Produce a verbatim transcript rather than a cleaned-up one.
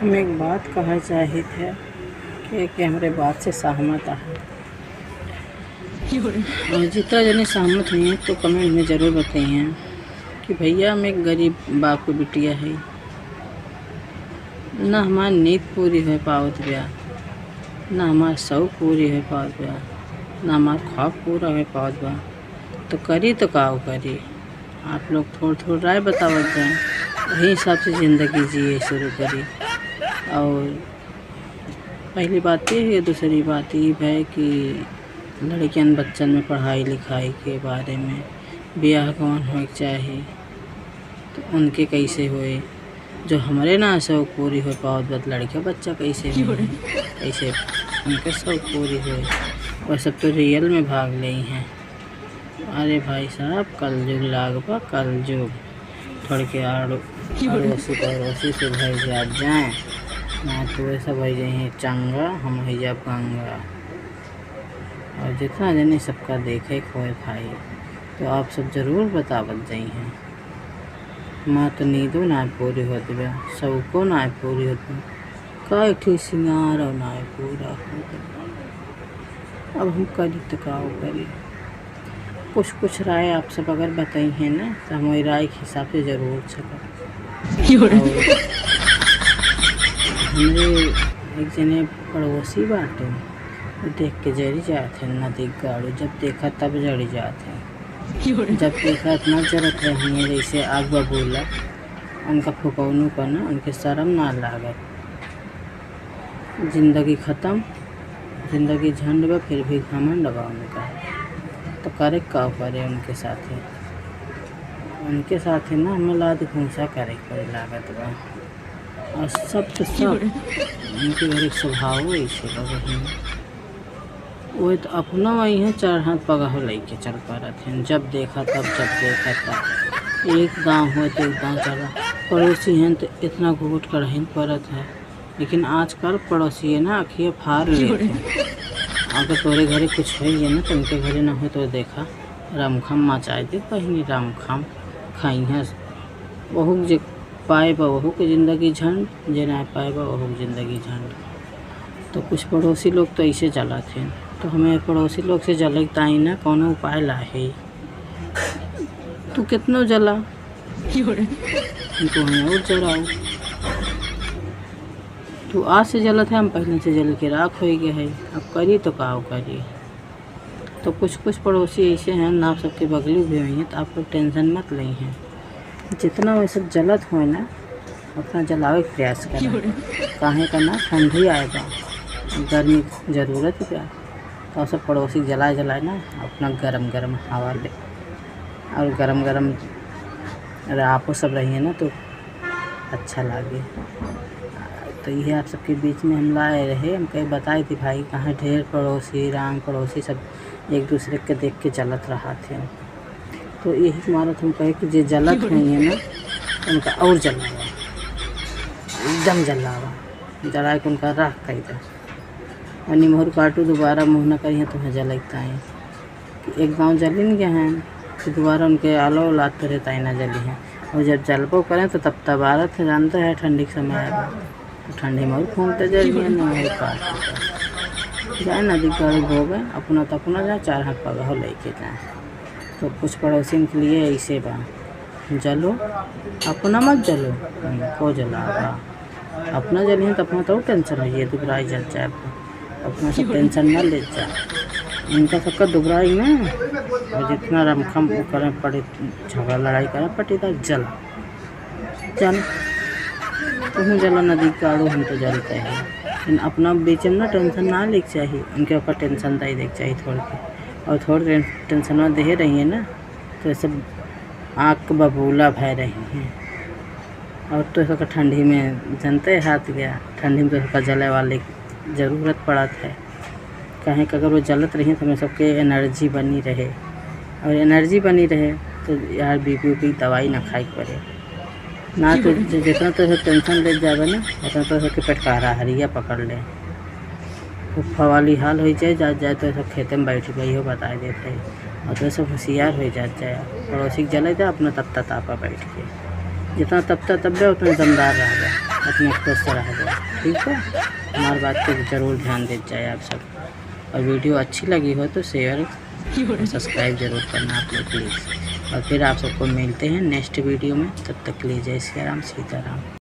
हम एक बात कहै चाहित है कि, कि हमरे बात से सहमत है। और जितना जने सहमत हुई हैं, तो comment में जरूर बताइए कि भैया, हम एक गरीब बाप के बिटिया है, ना हमार नींद पूरी होइ पावत बा, ना हमार शौक पूरी होइ पावत बा, ना हमार ख्वाब पूरा होइ पावत बा, तो करी तो का करी? आप लोग थोड़ थोड़ राय बतावत जाएं, वही हिसाब से जिंदगी जिए शुरू करी। और पहली बात ये है, दूसरी बात ये है कि लड़कियन बच्चन में पढ़ाई लिखाई के बारे में, बियाह कौन होए के चाही, तो उनके कैसे होए, जो हमरे ना शौक पूरी हो पावत बा, तो लड़के बच्चा कैसे होए, कैसे उनके शौक पूरी होए, और सब तो real में भाग लेई हैं। अरे भाई साहब, कलयुग लाग बा, कलयुग। थोड़ के आड़ो-, अड़ोसी पड़ोसी से भई जात जाए, ना तो ऐसा भई जाइए चंगा, हम भई जाब गंगा। और जितना जने सबका देखे के होए भाई, तो आप सब जरूर बतावत जाइए। हमार तो नींदो ना पूरी होत बा, शौको ना पूरी होत बा, कई ठे सिंगार और ना पूरा होत बा। अब हम करी तो का करी? कुछ कुछ राय आप सब अगर बताई हैं ना, तो हम वही राय के हिसाब से जरूर चलब। और हमरे एक जने पड़ोसी बाटे, वो देख के जरी जात है, नदी गाड़ू जब देखा तब जरी जात है। जब देखा इतना जरत रही है जैसे आग बबूला, उनका फुकौनू का ना, उनके शर्म ना लागत। जिंदगी खत्म, जिंदगी झंड बा, फिर भी घमंड बा उनका। तो करे का करे उनके साथे? उनके साथे ना हमें लाद घूंसा करे के पड़े लागत बा। और सब तो सब उनके घर एक स्वभाव ऐसे बा बहिन। वो तो अपना वही है, चार हाथ पगह लेके चल पड़त हैं, जब देखा तब, जब देखा तब। एक गाँव हो तो एक गाँव चला, पड़ोसी हैं तो इतना घूट करहिन पड़त है। लेकिन आजकल पड़ोसी है ना, अखिए फाड़ लेते हैं। अगर तोरे घरे कुछ है ये ना, तो उनके घरे ना हो तो देखा, रमखम मचाए दे बहिनी, रमखम खाई है। वहू जे पाए बा, वहू के जिंदगी झंड, जे ना पाए बा, वहू के जिंदगी झंड। तो कुछ पड़ोसी लोग तो ऐसे जलत हैं, तो हमें पड़ोसी लोग से जले के ताई ना कौनो उपाय ला है। तू कितनो जला, उनको हमें और जलाओ। तू आज से जलत है, हम पहले से जल के राख होई गए है, अब करी तो का करी। तो कुछ कुछ पड़ोसी ऐसे हैं ना, आप सबके बगली भी हुई हैं, तो आप लोग tension मत लें हैं। जितना वैसे जलत होए ना, उतना जलावे के प्रयास करें। काहे का ना, ठंडी आए बा, गर्मी के जरूरत बा, तो सब पड़ोसी जलाए जलाए ना अपना गरम गरम हवा ले, और गरम गरम अगर आपो सब रहिए ना तो अच्छा लागे। तो ये आप सबके बीच में हम लाए रहे, हम कहे बताए थे भाई, कहाँ ढेर पड़ोसी, राम पड़ोसी सब एक दूसरे के देख के जलत रहा थे। तो यही मारत हम कहे कि जे जलत हुई है ना, उनका और जलावा, एकदम जलावा, जला के उनका राख कर दे। और निमहर काटू दोबारा मुँह न करिए, तुम्हें जलता है। एक गाँव जलिन गए हैं, तो दोबारा उनके आलो औलाद तो रहता ही ना जली हैं। और जब जलबो करें तो तब तब आरत है, जानते हैं ठंडी के समय आएगा, तो ठंडी में और फूंकते जल गए ना, वही काट देते। जाए नदी गाड़ू धोवे, अपना तो अपना जाए, चार हाथ पगह लेके जाए। तो कुछ पड़ोसिन के लिए ऐसे बा, जलो, अपना मत जलो, उनको जलावा। अपना जलिहन तो अपना तो tension होइए, दुबराई जल जाए। अपना सब tension ना ले जा, उनका सबका दुबराई ना, और जितना रमखम वो करें पड़े, झगड़ा लड़ाई करें पटीदार, जला, जल, तुम जला नदी गाड़ू, हम तो जलते हैं। लेकिन अपना बीच में ना tension ना लेके चाहिए, उनके ऊपर tension दे दे के चाहिए थोड़ के, और थोड़ tension ना दे रही है ना, तो सब आँख बबूला भय रही हैं। और तो सबका ठंडी में जनते हाथ गया, ठंडी में तो सबका जले वाले की जरूरत पड़त है। काहे कि अगर वो जलत रही तो हमें सबके energy बनी रहे, और energy बनी रहे तो यार BP उपी दवाई ना खाए के पड़े। ना तो जि-, जितना तो सब tension ले जावे ना, उतना तो सबके पेटकारा हरिया पकड़ ले। फुफ्फा वाली हाल होई जाए, जा जाए तो सब खेते में बैठ गई हो, बताए देते हैं। और तो सब होशियार हो जात जाए, पड़ोसी के जले जाए, अपना तपता तापा बैठ के। जितना तपता तपबे, उतना दमदार रहबे। अपने खुश रहबो, ठीक है। हमार बात पे जरूर ध्यान देत जाए आप सब, और video अच्छी लगी हो तो share और subscribe जरूर करना आप लोग please। और फिर आप सबको मिलते हैं next video में, तब तक के लिए जय सिया राम, सीताराम।